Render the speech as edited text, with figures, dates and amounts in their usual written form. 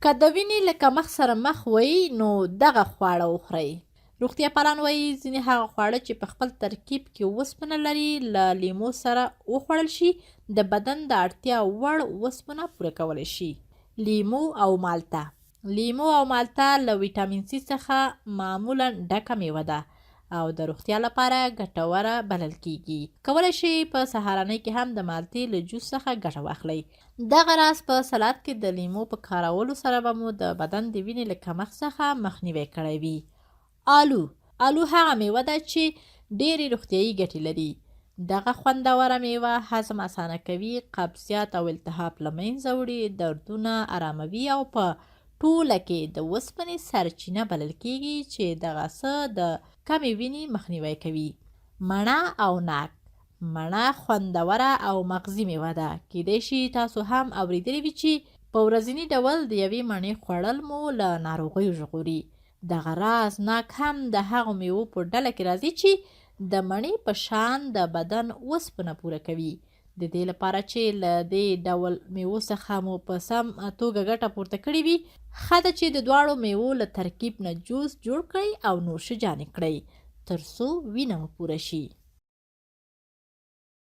که د وینې له کمښت سره مخ وئ نو دغه خواړه وخورئ. روغتیاپالان وايي، ځینې هغه خواړه چې په خپل ترکیب کې وسپنه لري، له لیمو سره وخوړل شي، د بدن د اړتیا وړ وسپنه پوره کولی شي. لیمو او مالته لیمو او مالته له ویټامین سي څخه معمولا ډکه میوه ده او د روغتیا لپاره ګټوره بلل کیږي. کولی شئ په سهارنۍ کې هم د مالتې له جوس څخه ګټه واخلئ. دغه راز په سلاد کې د لیمو په کارولو سره به مو د بدن د وینې له کمښت څخه مخنیوی کړی وي. آلو آلو هغه میوه ده چې ډېرې روغتیايي ګټې لري. دغه خوندوره میوه هضم اسانه کوي، قبضیات او التهاب له منځه وړي، دردونه اراموي او په ټوله کې د وسپنې سرچینه بلل کېږي چې دغه څه د کمې وینې مخنیوی کوي. مڼه او ناک مڼه خوندوره او مغزي میوه ده. کیدای شي تاسو هم اوریدلي وي چې په ورځني ډول د یوې مڼې خوړل مو له ناروغیو ژغوري. دغه راز ناک هم د هغو میوو په ډله کې راځي چې د مڼې په شان د بدن اوسپنه پوره کوي. د دې لپاره چې له دې ډول میوو څخه مو په سم توګه ګټه پورته کړې وي، ښه ده چې د دواړو میوو له ترکیب نه جوس جوړ کړئ او نوش جان یې کړئ تر څو وینه مو پوره شي.